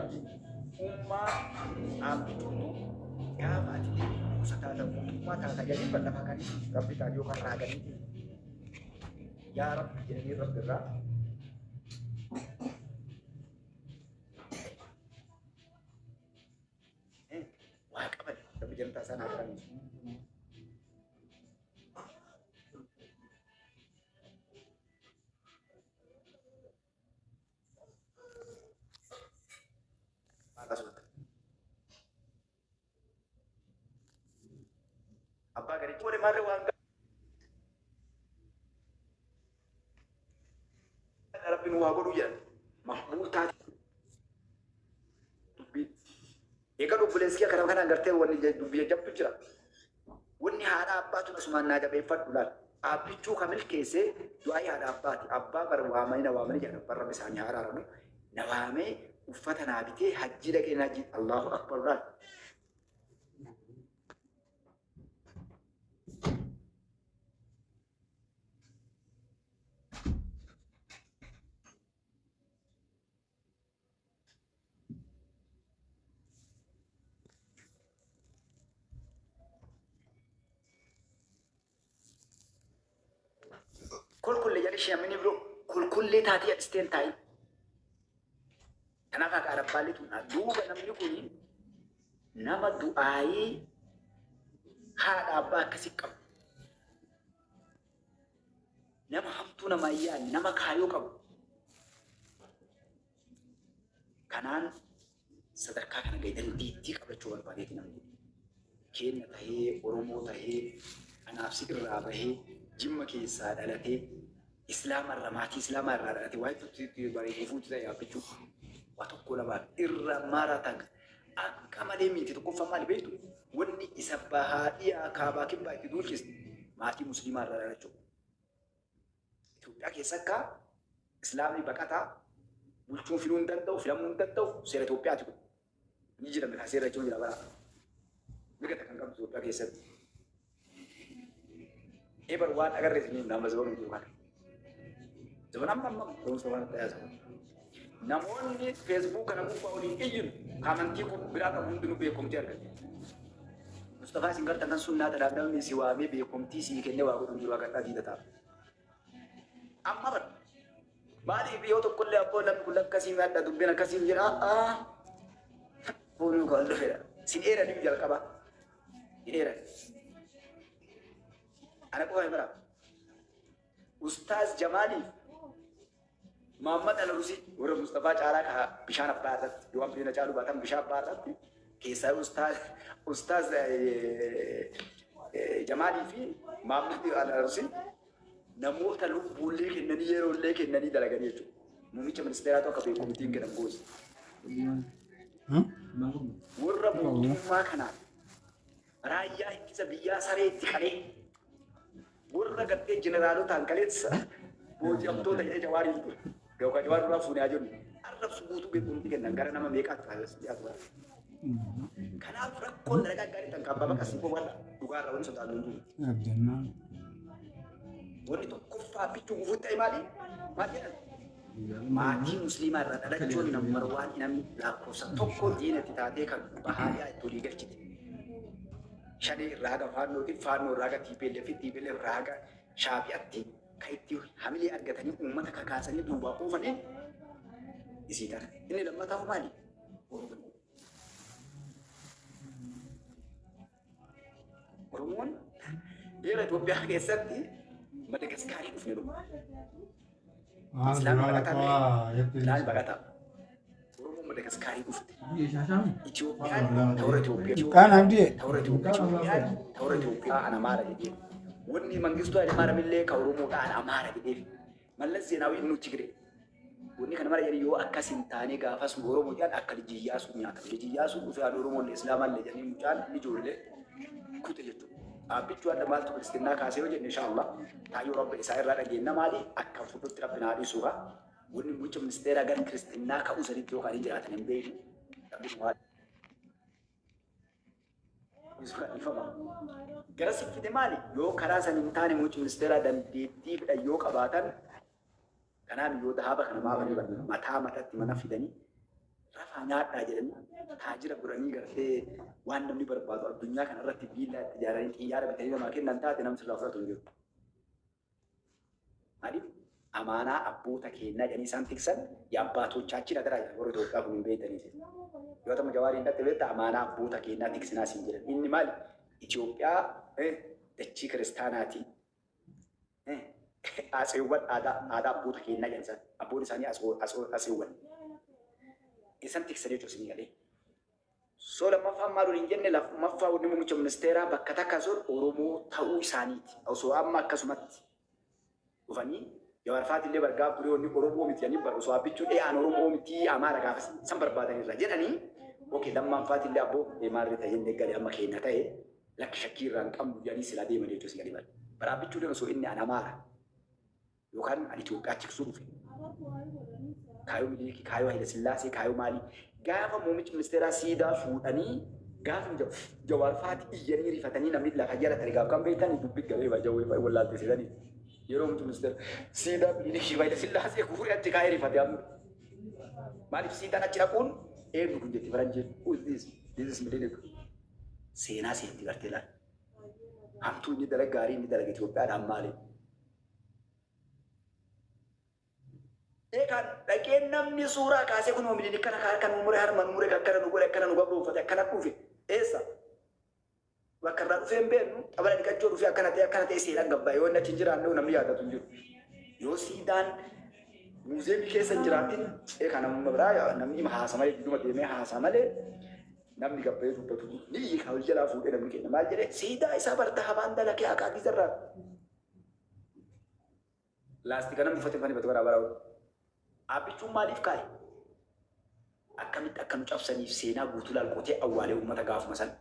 Ummaa Aabbichuutu gaafa ati gosa taata mootummaa taata jedhanii bar lafa kan rabbi taate yookaan raaganiitiin yaa rabbi jedhanii rabbi irraa waa qaban rabbi jantaa isaan haa qabaniisu. Abbaa garii godhe maarree waan rabbi nu waa godhuu jedhan. Mahmuud taate dubbii. Egaa obboleessi kee kana kanaan gartee wanni dubbii jajjabdu jira. Wanni haadha abbaa tun asumaan naa jabeeffadhu laal. Aabbichuu ka milkeesse du'aa'ii haadha abbaati. Abbaa bar waamanii na waamanii jedhan abbaan rabbi isaanii haa araaramu. Na waamee uffata naa bitee hajjii dhaqee na hajjii Allahu akbar laal. Kolkollee jedhe ishee amini biroo kolkollee taatee adhisteen taa'in. Kanaaf akka arabbaallee tun duuba namni kun nama du'aayii haadha abbaa akkasii qabu. Nama hamtuu namaa hin yaadne, nama kaayoo qabu. Kanaan sadarkaa kana gahe dandeettii qabachuu barbaadeeti namni kun. Keenna tahee, Oromoo tahee, anaaf si irraa bahee, Jimma keessaa dhalatee, Islaama irraa, maatii Islaamaa irraa dhalatee, waa hedduutti bareedee gufuutti ta'e yaabbachuu. Waa tokko lamaan irra maratan akka malee miiti tokkoffaa maali beektu? Wanni isa bahaa dhiyaa kaabaa kibbaa itti duulchiste maatii musliimaa irraa dhalachuu. Itoophiyaa keessa akka Islaamni baqataa bulchuun filuu hin danda'u, filamuu hin danda'u seera Itoophiyaati kun. Ni jedhame kan seera jechuun jira bara. Mirga kan qabdu Itoophiyaa keessatti. Ebar waan agarre isin nama zabanuu jiru kana. Zaban amma amma barumsa waan ta'aa jiru. Namoonni Facebook kana gubbaa waliin iyyinu amantii biraa qabu hundinuu beekumtii argate. Mustafaa isin gartan kan sunnaa tanaaf namni si waamee beekumtii sii kennee waa godhu hin jiru haga diida ta'a. Amma bar maaliif yoo tokkollee abboo namni kun akkasii madda dubbiin akkasii jira aa kun kan dhufedha. Sin eeranii jalqaba. Hin eeran. Ana qofa hin bara. Ustaaz Jamaaliif Muhammad Al-Rusii warra Mustafaa caalaa ka bishaan abbaa irratti yoo ambiina caalu baatan bishaan abbaa irratti keessaa ustaaz ustaaz Jamaalii fi Muhammad Al-Rusii namoota lubbuullee kennanii yeroollee kennanii dalaganii jechuudha. Muummicha ministeeraatu akka beekumtiin kennan goosi. Warra mootummaa kanaan raayyaa ittisa biyyaa saree itti qalee warra gartee jeneraalotaan kaleessa booji'amtoota jedhee jawaariin ture. Yookaan jawaar duraa fuunee haa jennu. Arrabsu guutuu beekumti kennan gara nama meeqaatti dhiyaatu bara. Kanaaf rakkoon dalagaa gaarii tan kabbaa bakka siifoo warra dhugaarra wanni sodaannu hin jiru. Wanni tokkoffaa bichuu gufuu ta'e maali? Maal jedhan? Maatii musliimaa irraa dhalachuun number one namni lakkoofsa tokko diina itti taatee kan bahaadhiyaa itti olii galchite. Shanee irraa haga faannootti, faannoo irraa haga TPLF, TPLF irraa haga Shaabi'atti kan itti hamilee argatanii uummata kakaasanii duubaa oofanii isii tana. Inni lammataa hoo maali? Oromoo. Oromoon heera Itoophiyaa keessatti Madagaskaarii dhufne dhufu. Islaamni baqataa miti. Islaamni baqataa. Oromoon Madagaskaarii dhufte. Itoophiyaan ta warra Itoophiyaa. Kaan abdii. Ta warra Itoophiyaa. Itoophiyaan ta warra Itoophiyaa an Amaara jedhee. Wanni Mangistuu Hayilemaariyaam illee ka Oromoodha an Amaara jedhee. Mallas Zeenaawii innuu Tigree. Wanni kana mara jedhanii yoo akkas hin taane gaafas nu Oromoo jedhan akka Liji Iyyaasuu nyaatan. Liji Iyyaasuu dhufee an Oromoo illee Islaamaa illee jedhanii mucaan ijoollee kute jechuudha. Dhaabbichuu adda maaltu kiristinnaa kaasee yoo jenne inshaa Allah kaayyoo rabbi isaa irraa dhageenna maali akka fudhutti rabbi naa dhiisuu kaa. Wanni muummicha ministeeraa gara kiristinnaa ka'uu sanitti yookaan hin jiraatan hin beeknu. Rabbi nu haa dhiisu kan dhiifama. Gara si fide maali yoo karaa san hin taane muummichi ministeeraa dandeettii fedhan yoo qabaatan kanaan yoo dahaaba kana maafanii mataa matatti mana fidanii Rafaa nyaadhaa jedhanii taajira godhanii gartee waan namni barbaadu addunyaa kana irratti viillaa itti ijaaranii xiyyaara bitanii namaa kennan taate namni sirraa fudhatu hin jiru. Maaliif amaanaa abboota keennaa jedhanii isaan tiksan የአባቶቻችን አደራ jedhan warri Itoophiyaa kun hin beektanii. Yoo ta'u Jawaariin dhatte beektaa amaanaa abboota keennaa tiksinaa siin jedhan. Inni maali? Itoophiyaa dachii kiristaanaati. Atseewwan aadaa abboota keennaa jedhan isaan. Abboonni isaanii atseewwan. Isaan tiksanii jechuudha isinii galee. So lammaffaan maal waliin jenne? Lammaffaa wanni muummicha ministeeraa bakka takka sun Oromoo ta'uu isaaniiti. Osoo amma akkasumatti dhufanii Jawaar faatillee bargaa turee wanni Oromoo miti jedhanii bar osoo abbichuu dhiyaan Oromoo miti Amaara gaafa san barbaadanirra jedhanii, okay, lammaan faatillee abboo maarree ta'ee hin deeggale amma keenya ta'e lakki shakkii irraa hin qabnu jedhanii silaa deeman jechuudha si galee bara. Bara abbichuu osoo inni an Amaara yookaan an Itoophiyaa tiksuu dhufe kaayoo Minilikii, kaayoo Hayila Sillaasee, kaayoo maalii gaafa muummichi ministeeraa siidaa fuudhanii gaafa Jawaar faati iyyanii rifatanii namni lafa jala ta'e gaaf kan beektanii dubbi galee jawwee fa'i wallaaltisiisanii yeroo muummichi ministeera siidaa Minilikii Hayila Sillaasee guuree achi kaayee rifate amma. Maaliif siidaan achi dhaquun eenyu kun jetti faranjiin? Who is this? This is Minilik. Seenaa seenti gartee laal. Hamtuu inni dalaga, gaarii inni dalaga Itoophiyaadhaan maali? Eegaan dhaqeen namni suuraa kaasee kun Minilik kana harka nu mure, harma nu mure, akkana nu godhe, akkana nu gabroonfate, akkana dhufe. Eessa? Bakka irraa dhufee hin beeknu, xabala dhiqachuu dhufee akkana ta'e seenaan gabbaa yoo inni achi hin jiraanne namni yaadatu hin jiru. Yoo siidaan muuzeemii keessa hin jiraatin eegaa namni biraa namni haasa malee gidduma deemee haasa malee namni gabbayee dubbatu ni hiika ol jalaa fuudhee namni kenna maal jedhee siidaa isaa barta habaan dalakee akaakii irraa laastika namni uffate fani batu garaa baraa. Abbichuun maaliif kaa'e? Akkamitti akka nu cabsaniif seenaa guutuu laal qotee awwaalee uummata gaafuma san.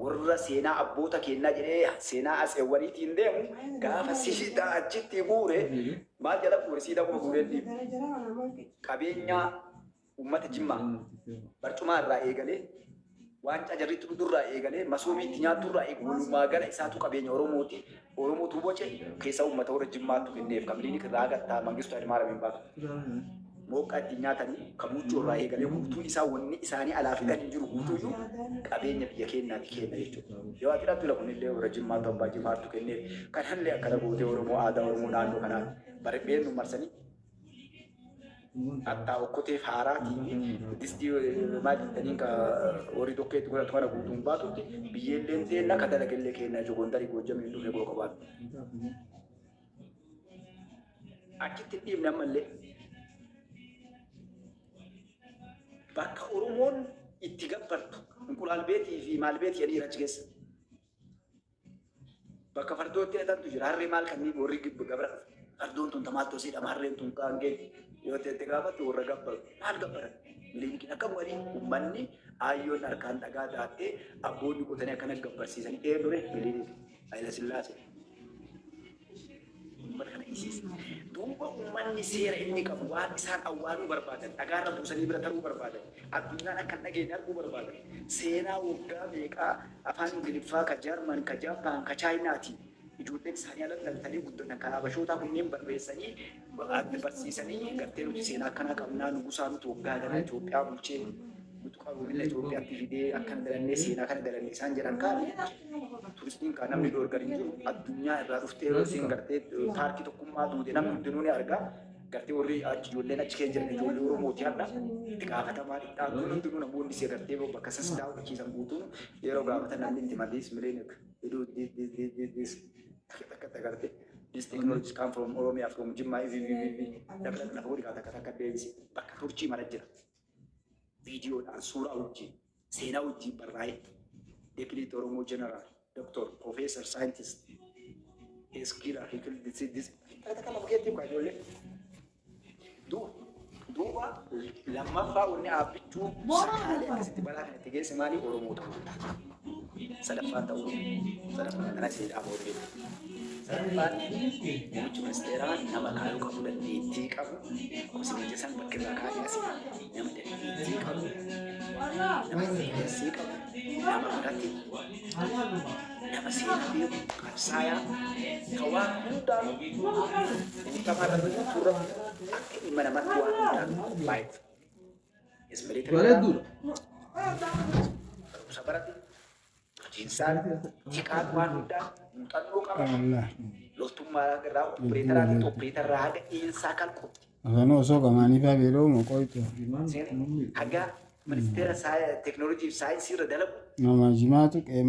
Warra seenaa abboota keenyaa jedhee seenaa atseewwaniitiin deemu gaafa siidaa achitti guure maal jala guure? Siidaa kuma guureen dhiibu. Qabeenya uummata Jimmaa barcumaa irraa eegalee, waancaa jarritti dhugurraa eegalee, masoobii itti nyaatturraa eegalee, walumaa gala isaatu qabeenya Oromooti. Oromootu boce keessa uummata warra Jimmaattu kenneef kan Minilik irraa agattaa Mangistuu Hayilmaariyaam hin baatu. Mooqqaa ittiin nyaatanii kan huccuu irraa eegalee guutuun isaa wanni isaanii alaa fidan hin jiru, guutuuyyuu qabeenya biyya keenyaati kenna jechuudha. Yoo ati dhabdu kunillee warra Jimmaatu abbaa Jimaartu kenneef kanallee akkana gootee Oromoo aadaa Oromoo naannoo kanaati. Barbeen nu marsanii hattaa okkotee faaraatii fi distii maal jettaniin ka horii tokkeetti godhatu kana guutuun baatutti biyyeelleen teenna ka dalagellee kenna jechuudha. Gondarii Goojjamiin dhufe goo qabaatu. Achitti hin dhiibne ammallee. Bakka Oromoon itti gabbartu inqulaal beetii fi maal beetii jedhanii achi keessa. Bakka fardoo itti hidhatantu jira. Harree maal kanneen warri gabra fardoon tun tamaal tosiidha, harreen tun qaangee yoo ta'e gaafattu warra gabbaru maal gabbaran? Miliinikiin akka walii uummanni aayyoon harkaan dhagaa daattee abboonni qotanii akkana gabbarsiisanii eenyure? Miliinik Hayila Sillaasee. Uummata kana isiisa. Duuba uummanni seera inni qabu waan isaan awwaaluu barbaadan, dhagaarra buusanii bira taruu barbaadan, addunyaan akka hin dhageenye arguu barbaadan. Seenaa waggaa meeqaa afaan Ingiliffaa ka Jarman, ka Jaapaan, ka Chaayinaati. Ijoolleen isaanii ala dhalatanii guddatan kan Habashootaa kunneen barreessanii barsiisanii gartee nuti seenaa akkanaa qabnaa, nugusaa nuti waggaa kana Itoophiyaa bulchee nuti qaroomina Itoophiyaatti fidee akkana dalannee seenaa kana dalanne isaan jedhan kaani turistiin kaan namni dhoorgan hin jiru. Addunyaa irraa dhuftee yeroo isheen gartee paarkii Tokkummaa duute namni hundinuu ni argaa. Gartee warri achi ijoolleen achi keessa jiran ijoollee Oromooti har'a itti gaafatamaa dhixxaatuun hundinuu namoonni si gartee bakka isas daawwachiisan guutuun yeroo gaafatan namni itti madiis Milinik iduu this this this this this takka takka gartee this technologies come from Oromia, from Jimma ivi ivi ivi lafa lafa godhi takka takka deebisi bakka turchii mara jira. Viidiyoodhaan suuraa wajjin seenaa wajjin barraa'e Deputy Oromoo General Doctor Professor Scientist Eskila this this takka takka lafa keetti kaa ijoollee. Duuba lammaffaa wanni dhaabbichuu sakaalee akkasitti balaa kan itti geesse maali? Oromoo ta'uu. Sadaffaan ta'uu sadaffaan kana seedhaa booddee. Sadaffaan muummichi ministeeraa nama kaayoo qabu, dandeettii qabu, akkuma isin san bakki irraa kaa'ee asii nama dandeettii qabu, nama experience qabu, nama barate, nama seenaa beeku, qabsaayaa, ka waan hundaan guutamaa irratti guutuu irratti akka ilma namaatti waan hundaan qophaa'e. Is military Bareedduudha. Barumsa barate, hojiinsaan tiqaan waan hundaan muuxannoo qaba. Wallah. Loltummaa irraa opereetaraatti opereetarraa haga dhiinsaa kalquutti. Afaan osoo qamaanii fa'aa beeloo moo qoytu. Haga ministeera teeknooloojii fi saayinsii irra dalagu. Nama jimaatu qeemma.